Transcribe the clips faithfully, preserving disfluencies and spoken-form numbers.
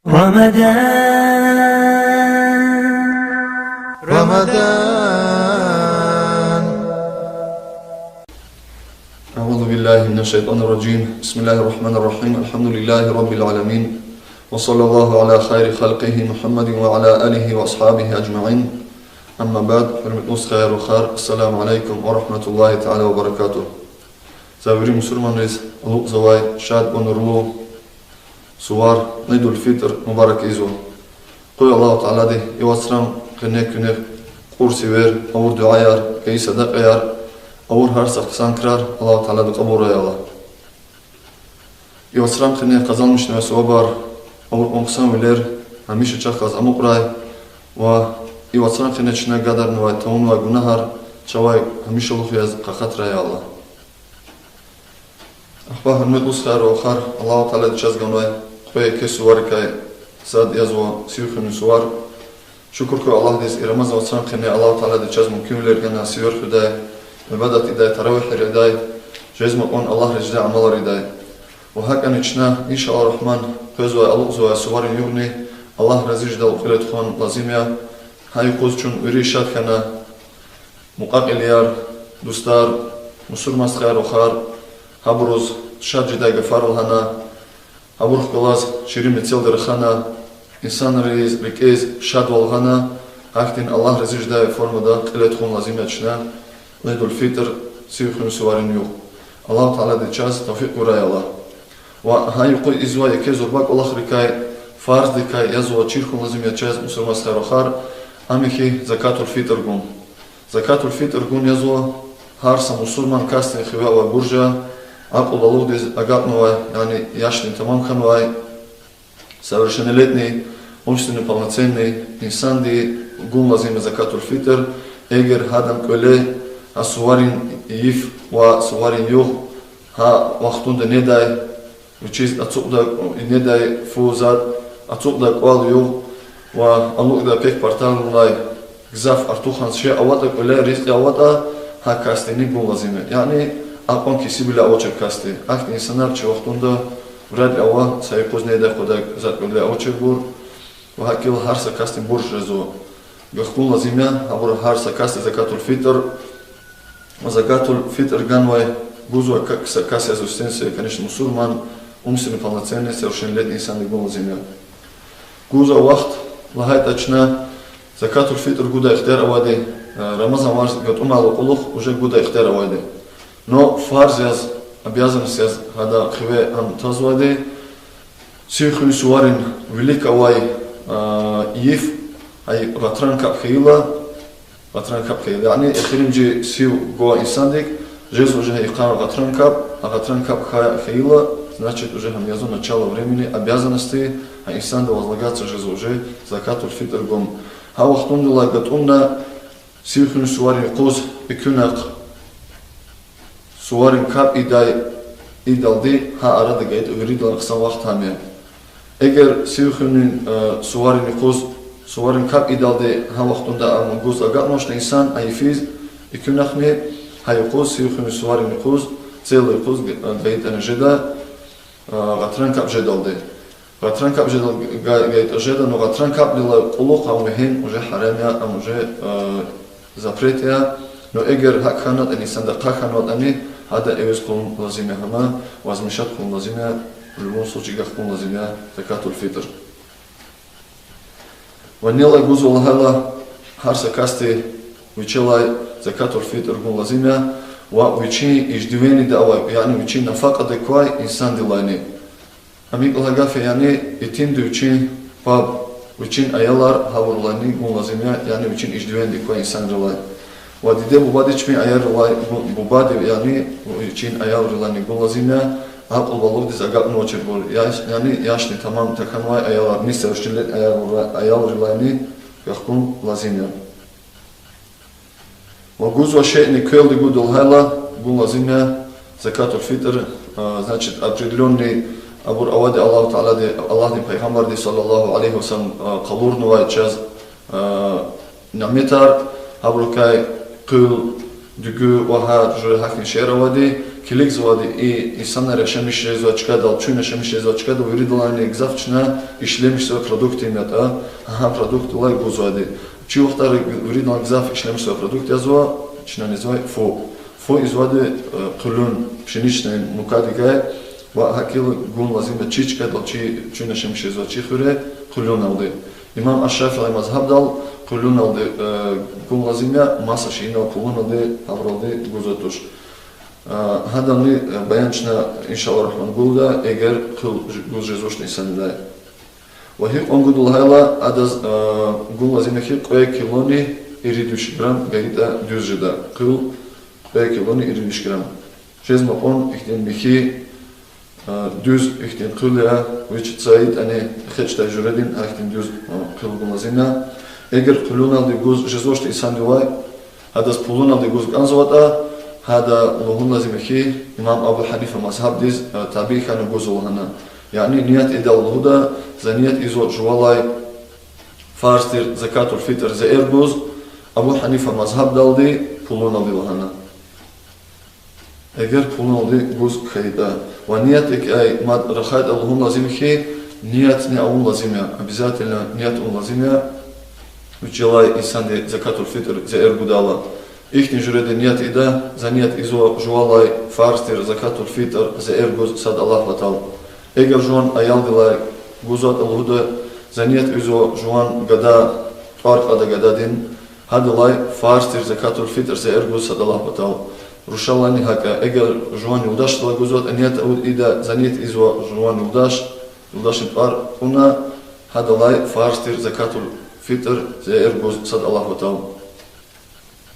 رمضان، رمضان. أعوذ بالله من الشيطان الرجيم. بسم الله الرحمن الرحيم. الحمد لله رب العالمين. وصلى الله على خير خلقه محمد وعلى آله وأصحابه أجمعين. أما بعد. Гьуьрметлу стхаяр-вахар, السلام عليكم ورحمة الله تعالى وبركاته. За вири мусурманриз алукьзавай шад ва нурлу сувар Ӏидул-Фитр мубарак ийизва. Къуй Аллагьу Таалади и вацран къене куьне кьур сивер, авур дуьаяр, гайи садакьаяр, авур гьар са хъсан крар Аллагьу Таалади кьабулрай, я Аллагь. И вацран къене къазанмишнавай сувабар, авур кьван хъсанвилер гьамиша чахъ галаз амукьрай ва и вацран къене чна гадарнавай, тавунвай гунагьар чавай гьамишалугъ яз къакъатрай, я Аллагь. Ахпа, гьуьрметлу стхаяр-вахар, Аллагьу Таалади чаз ганвай кьве еке суварикай сад язва сив хуьнин сувар. Шукур хьуй Аллагьдиз, и Рамазан вацран къене Аллагьу Таалади чаз мумкинвилер гана сивер хуьдай, ибадат ийидай, таравигьар ийидай, жезмай кьван Аллагь рази жедай амалар ийидай. Ва гьакӀни чна, إن شاء الله الرحمن, къвезвай, алукьзавай суварин югъни Аллагь рази жедайла кьиле тухун лазим я. Гьа юкъуз чун вири шад хьана, мукьва-кьилияр, дустар, мусурман стхаяр-вахар, гьабуруз шад жедай гафар лагьана, гьабурухъ галаз ширин мецелди рахана, инсанриз рикӀиз шадвал гъана, гьахьтин Аллагь рази жедай формада кьиле тухун лазим я чна Ӏидул-Фитр, сив хуьн суварин югъ. Аллагьу Таалади чаз тавфикь гурай, я Аллагь. Ва гьа юкъуз ийизвай еке зурба кӀвалахрикай, фарздикай язва, чир хьун лазим я чаз, мусурман стхаяр-вахар, ам я хьи закатул-фитӀр гун. Закатул-фитӀр гун язва гьар са мусурман касдин хиве авай бурж я, акьулбалугъдиз агакьнавай, яни яшдин тамам хьанвай, совершеннолетний, умственно полноценный инсанди гун лазим я закатул-фитӀр, эгер гьадан кӀвале а суварин йиф ва суварин югъ гьа вахтунда недай, вичиз ацукьдай, недай фу затӀ, ацукьдай кӀвал-югъ ва алукьдай пек-парталай гзаф артухан шей аватӀа, кӀвале ризкьи аватӀа, гьа касдини гун лазим я. Яни акьван кесибвиле авачир касди. Ахьтин инсанар чи вахтунда вряд ли ава, са юкъуз недай-хъвадай затӀ кӀвале авачирбур. Ва гьакӀ хьайила гьар са касдин бурж жезва. Гахкун лазим я гьабур, гьар са касди закатул-фитӀр. Ва закатул-фитӀр ганвай, гузвай ка-, са кас яз, устен са, конечно, мусурман, умственно полноценный, совершеннолетний инсанди гун лазим я. Гузвай вахт лагьайтӀа чна, закатул-фитӀр гудай ихтияр авайди, э, Рамазан варз гатӀумайла кьулухъ уже гудай ихтияр авайди. Но фарз яз, обязанность яз гьадан хиве ам тазвайди, сив хуьн суварин вилик авай, а, йиф, гьа и гъатран капӀ хьайила, гъатран капӀ хьайила, яни эхиримжи сив гвай инсандик жезва уже гьа йикъан гъатран капӀ, а гъатран капӀ хьа-, хьайила, значит, уже гьам язва начало времени обязанности, гьа инсандин возлагаться жезва уже закатул-фитӀр гун. Гьа вахтундилай гатӀунна сив хуьн суварин юкъуз экуьнахъ суварин капӀ ийидай, ийидалди гьа арада гайитӀа виридалай хъсан вахт гьам я. Эгер сив хуьнин, э, суварин юкъуз, суварин капӀ ийидалди гьа вахтунда ам гуз агакьнавачтӀа инсан а йифиз, экуьнахъни, гьа юкъуз, сив хуьнин суварин юкъуз, целый юкъуз г-, гайитӀани жеда, э, гъатран капӀ жедалди. Гъатран капӀ жедал га-, гайитӀа жеда, но гъатран капӀдилай кьулухъ ам вегьин уже гьарам я, ам уже, э, запрет я. Но эгер гьакӀ хьанватӀани, инсанда хъа хьанватӀани, гьада эвез хъувун лазим я гьам, возмещать хъувун лазим я, в любом случае гахкун лазим я закатул-фитӀр. Ва нелай гузва лагьайла, гьар са касди вичелай закатул-фитӀр гун лазим я, ва вичин иждивенда авай, яни вичин нафакьада квай инсандилайни. Ам икӀ лагьай гаф я, яни итимди вичин паб, вичин аялар, гьабурулайни гун лазим я, яни вичин иждивенда квай инсанрилай. Ва диде-бубади чпин аялрилай гу-, бубади, яни вичин аялрилайни гун лазим я, акьулбалугъдиз агакьнавачирбур, яш-, яни яшни тамам тахьанвай аялар, несовершеннолетний аялра-, аялрилайни гахкун лазим я. Ва гузвай шейни квелди гуда лагьайла, гун лазим я закатул-фитӀр, а, значит, определённый абур авайди Аллагьу Таалади, Аллагьдин Пайгъамбарди, صلى الله عليه وسلم, а, къалурнавай чаз, а, няметар, гьабурукай къуьл, дуьгуь ва гьар жуьре гьахьтин шейэр авайди, Килигзавайди, и инсанар яшамиш жезвай чкадал, чун яшамиш жезвай чкадал виридалайни гзаф чна ишлемишзавай продукт им ятӀа, гьа продуктдилай гузвайди. Чи вахтара виридалай гзаф ишлемишзавай продукт язва, чна незвай фу. Фу ийизвайди, э, къуьлуьн, пшеничная мукадикай, ва гьакӀ гьакӀ гун лазим я чи чкадал, чи, чун яшамиш жезвай чи хуьре къуьлуьналди. Имам аш-ШафиӀи мазгьабдал къуьлуьналди, э, гун лазим я, маса шейинал пулуналди, гьабуралди гузвай туш. Э, гьаданни, э, баян чна, иншаллагь рагьман, гуда, эгер къуьл ж-, гуз жезвачтӀа инсандилай. Ва гьикьван гуда лагьайла, адаз, э, гун лазим я хьи кьве килони ирид виш грамм гайитӀа дуьз жеда. Къуьл кьве килони ирид виш грамм. Жезма кьван ихьтин михьи, э, дуьз ихьтин къуьл я, вич цайитӀани экъечӀдай жуьредин, гьахьтин дуьз, э, къуьл гун лазим я. Эгер къуьлуьналди гуз жезвачтӀа инсандилай, гьадаз пулуналди гуз кӀанзаватӀа, гьада лугьун лазим я хьи, имам Абу Гьанифа мазгьабдиз, э, табий хьана гузва лагьана. Яни ният ийидайла лугьуда, за ният ийизва жувалай фарз тир закатуль-фитӀр за эргуз, Абу Гьанифа мазгьабдалди пулуналди лагьана. Эгер пулуналди гуз хьайитӀа. Ва ният икӀ ай мад рахайтӀа, лугьун лазим я хьи, ниятни авун лазим я, обязательно ният авун лазим я, вичелай инсанди закатуль-фитӀр за эргудайла. Ихьтин жуьреда ният ийида: за ният ийизва жувалай фарз тир закатуль-фитӀр за эргуз сад Аллагь патал. Эгер жуван аялдилай гузватӀа, лугьуда: за ният ийизва жуван гада, тӀвар кьада гададин, гьадалай фарз тир закатуль-фитӀр за эргуз сад Аллагь патал. Рушалайни гьакӀ я. Эгер жуван юлдашдилай гузватӀа, ният авуд ийида: за ният ийизва жуван юлдаш, юлдашдин тӀвар кьуна, гьадалай фарз тир закатуль-фитӀр за эргуз сад Аллагь патал.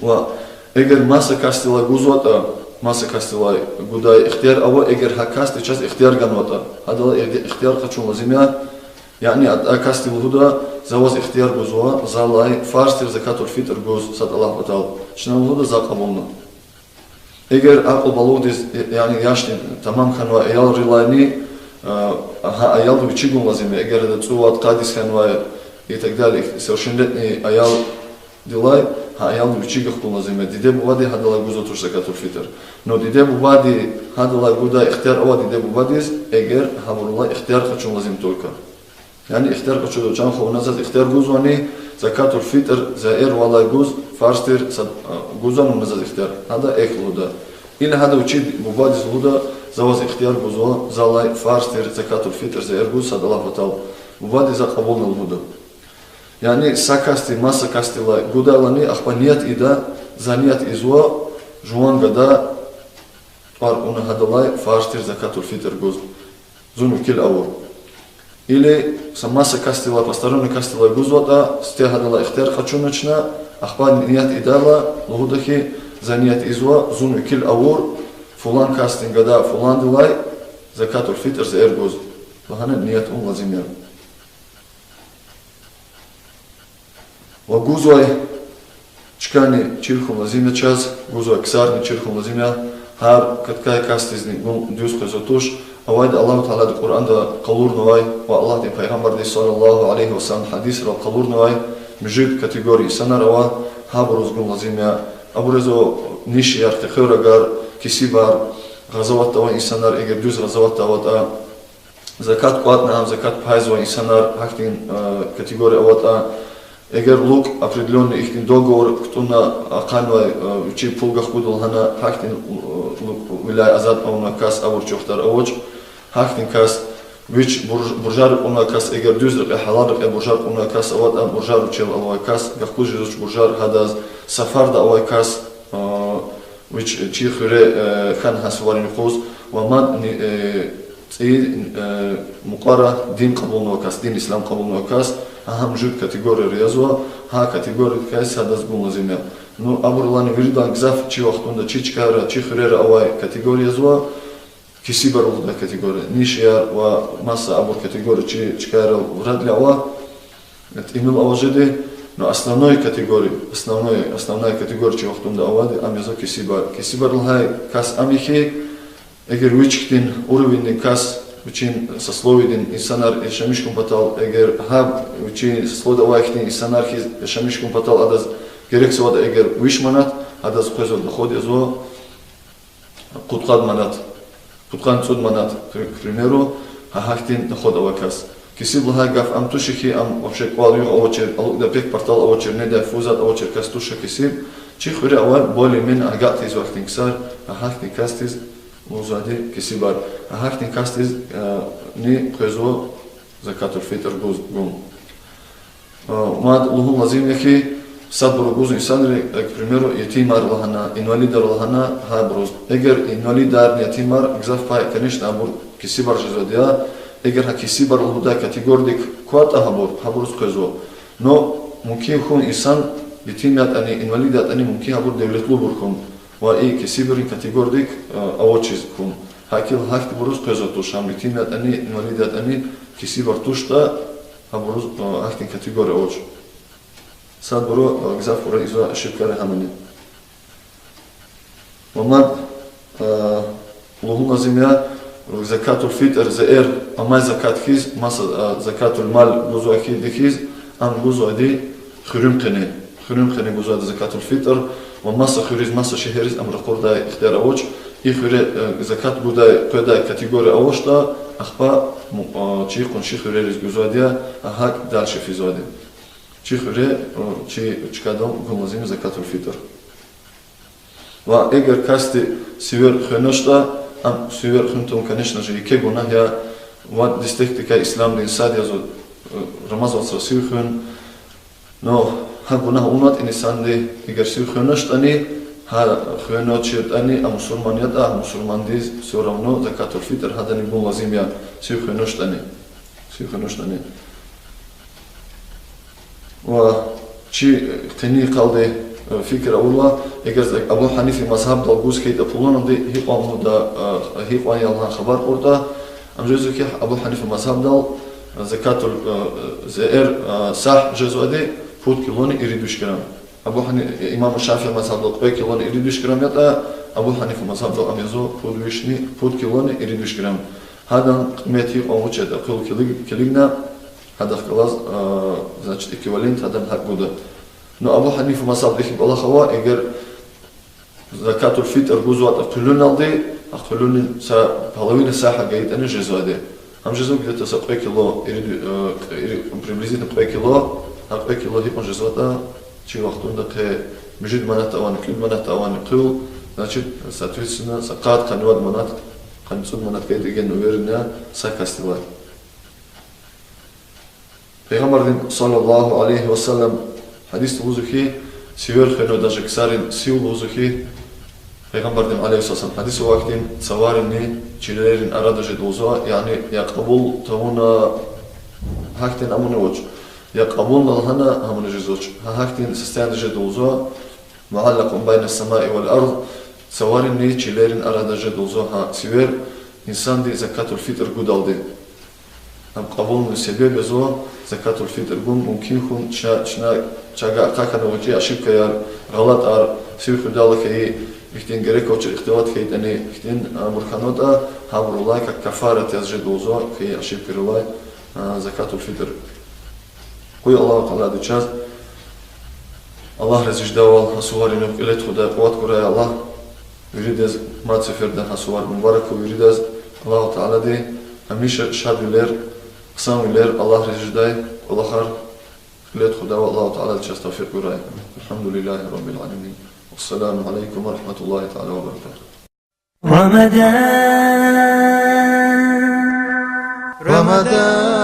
Ва эгер маса касдилай гузватӀа, маса касдилай гудай ихтияр ава, эгер гьа касди чаз ихтияр ганватӀа, гьадалай ихтияр къачун лазим я. Яни а, а касди лугьуда: за ваз ихтияр гузва залай фарз тир закатуль-фитӀр гуз сад Аллагь патал. Чна лугьуда: за кьабулна. Эгер акьул-балугъдиз, яни яшди тамам хьанвай аялрилайни, а, гьа аялди вичи гун лазим я, эгер ада цӀувад-къад йис хьанвай и так далее, совершеннолетний аялдилай, гьа аялди вичи гахкун лазим я, диде-бубади гьадалай гузва туш закатуль-фитӀр. Но диде-бубади гьадалай гудай ихтияр ава диде-бубадиз, эгер гьабурулай ихтияр къачун лазим только. Яни ихтияр къачуда: чан хва, вуна заз ихтияр гузвани закатуль-фитӀр за эрвалай гуз, фарз тир сад, а, гузвани вуна заз ихтияр? Гьада эхь лугьуда. Или гьада вичи бубадиз лугьуда: за ваз ихтияр гузва залай фарз тир закатуль-фитӀр за эргуз сад Аллагь патал. Бубади за кьабулна лугьуда. Яни са касди маса касдилай гудайлани, ахпа ният ийида: за ният ийизва жуван гада, тӀвар кьуна, гьадалай фарз тир закатуль-фитӀр гуз, зун векил авур. Или са маса касдилай, посторонний касдилай гузватӀа, сифте гьадалай ихтияр къачуна чна, ахпа ният ийидайла лугьуда хьи, за ният ийизва зун векил авур фулан касдин гада фуландилай закатуль-фитӀр за эргуз лагьана ният авун лазим я. Ва гузвай чкани чир хьун лазим я чаз, гузвай ксарни чир хьун лазим я, гьар каткай касдизни гун дуьз къвезва туш. Авайди Аллагьу Таалади Къуръанда къалурнавай ва Аллагьдин Пайгъамбарди صلى الله عليه وسلم гьадисрал къалурнавай муьжуьд категория инсанар ава, гьабуруз гун лазим я. Абур язва нишияр, къекъверагар, кесибар, гъазаватда авай инсанар, эгер дуьз гъазаватда аватӀа, закат кӀватӀна, ам закат пайзавай инсанар, гьахьтин, э, категория аватӀа, эгер лукӀ определённый ихьтин договор кутӀунна, ахъанвай, э, вичи пул гахкуда лагьана, гьахьтин, э, лукӀвиляй азад авунвай кас, абур чи вахтара авач, гьахьтин кас, вич бурж-, буржар кьунвай кас, эгер дуьз рекье, гьалал рекье буржар кьунвай кас аватӀа, буржар вичел алай кас, гахкуз жезвач буржар, гьадаз, сафарда авай кас, э, вич чи хуьре, э, хьана гьа суварин юкъуз, ва мадни, э, цӀийи, э, мукьвара дин кьабулнавай кас, дин ислам кьабулнавай кас, гьа муьжуьд категорияра язва, гьа категориядикай садаз гун лазим я. Ну, абурулайни виридалай гзаф чи вахтунда, чи чкайра, чи хуьрера авай категория язва, кесибар лугьудай категория. Нишияр ва маса абур категория чи чкайрал вряд ли ава, тӀимил ава жеди, но основной категория, основной, основная категория чи вахтунда авайди, ам язва кесибар. Кесибар лагьай кас ам я хьи, эгер вич хьтин уровеньдин кас, вичин сословиедин инсанар яшамиш хьун патал, эгер гьа вичин сословиеда авай хьтин инсанар хьиз яшамиш хьун патал адаз герекзаватӀа эгер виш манат, адаз къвезвай доход язва Кьудкъад манат, кьудкъанни цӀуд манат, к примеру, гьа гьахьтин доход авай кас. Кесиб лагьай гаф ам туш хьи, ам вообще кӀвал-югъ авачир, алукӀдай пек-партал авачир, недай фу затӀ авачир кас туш а кесиб. Чи хуьре авай более-менее агакь тийизвай хьтин ксар, гьа гьахьтин касдиз лугьузвайди кесибар. Гьа гьахьтин касдиз, э, ни къвезва закатуль-фитӀр гуз, гун. Мад лугьун лазим я хьи, садбуру гуз инсанри, к примеру, етимар лагьана, инвалидар лагьана, гьабуруз. Эгер инвалидарни етимар, гзаф пай, конечно, абур кесибар жезвайди я. Эгер гьа кесибар лугьудай категориядик кватӀа гьабур, гьабуруз къвезва. Но мумкин хьун инсан, етим ятӀани, инвалид ятӀани, мумкин гьабур девлетлубур хьун ва и кесибрин категориядик авачиз хьун. ГьакӀ хьайила гьахьтинбуруз къвезва туш, гьам етим ятӀани, инвалид ятӀани, кесибар туштӀа, гьабуруз гьахьтин категория авач. Садбуру гзаф хура ийизва ошибкаяр гьамани. Ва мад лугьун лазим я, закатуль-фитӀр, зеэр, амай закат хьиз, маса закатуль-мал гузвай хьи, хьиз, ам гузвайди хуьруьн къене, хуьруьн къене гузвайди закатуль-фитӀр, ва маса хуьруьз, маса шегьерриз ам ракъурдай ихтияр авач. И хуьре закат гудай, къведай категория авачтӀа, ахпа чи къунши хуьрериз гузвайди я, гьакӀ дальше физвайди. Чи хуьре, чи чкадал гун лазим я закатуль-фитӀр. Ва эгер касди сивер хвеначтӀа, ам сивер хуьн тавун, конечно же, еке гунагь я, ва дестекдикай исламдин сад язва, Рамазан вацра сив хуьн. Но гьа гунагь авунатӀа инсанди, эгер сив хвеначтӀани, гьа хвеначиртӀани, а мусурман ятӀа, а мусурмандиз всё равно закатуль-фитӀр гьадани гун лазим я, сив хвеначтӀани. Сив хвеначтӀани. Ва чи къенин йикъалди фикир авурла, эгер Абу Гьанифа мазгьабдал гуз хьайитӀа пуланди, гьикьван лугьуда, гьикьван я лагьана хабар кьуртӀа, ам жезва хьи, Абу Гьанифа мазгьабдал закатуль, зеэр, сагь жезвайди пуд килони ирид виш грамм. Абу Гьани-, имам Шафии мазгьабдал кьве килони ирид виш грамм ятӀа, Абу Гьанифа мазгьабдал ам язва пуд вишни, пуд килони ирид виш грамм. Гьадан къимет гьикьван вуч ятӀа хъуьл килиг-, килигна, гьадахъ галаз, значит, эквивалент гьадан гьакӀ гуда. Но Абу Гьанифа мазгьабда ихьтин кӀвалах ава, эгер закатуль-фитӀр гузватӀа хъуьлуьналди, а хъуьлуьнин са половина сагь гайитӀани жезвайди. Ам жезва где-то са кьве кило, ирид, приблизительно кьве кило, а кьве кило гьикьван жезватӀа, чи вахтунда къе муьжуьд манат авани, кӀуьд манат авани хъуьл, значит, соответственно, са къад, къанни вад манат, къанни цӀуд манат гайитӀа, уверенно я, са касдилай. Пайгъамбардин, صلى الله عليه وسلم, гьадисда лугьузва хьи, сивер хвенвай даже ксарин сив лугьузва хьи, Пайгъамбардин, عليه الصلاة والسلام, гьадис ава хьтин, цаваринни чилерин арада жеда лугьузва, яни я кьабул тавуна, гьахьтин амуна авач, я кьабулна лагьана гьамуна жезвач. Гьа гьахьтин состояниеда жеда лугьузва, معلق بين السماء والأرض, цаваринни чилерин арада жеда лугьузва гьа сивер, инсанди закатуль-фитӀр гудалди. Ам кьабулун себеб язва, закатуль-фитӀр гун мумкин хьун, чна, чна, чага ахъа хьана авачир ошибкаяр, гъалатӀар, сив хуьдайла хьайи, ихьтин герек авачир ихтилат хьайитӀани, ихьтин абур хьанватӀа, гьабурулай как кафарат яз жеда лугьузва хьайи ошибкайрилай закатуль-фитӀр. Къуй Аллагьу Таалади чаз, Аллагь рази жедайвал, гьа суварин кьиле тухудай къуват гурай Аллагь. Виридаз мад сеферда гьа сувар мубарак хьуй виридаз. Аллагьу Таалади гьамиша шадвилер, хъсанвилер, Аллагь рази жедай кӀвалахар кьиле тухудайвал Аллагьу Таалади чаз тавфикь гурай. الحمد لله رب العالمين. والسلام عليكم ورحمة الله تعالى وبركاته. Рамадан, Рамадан.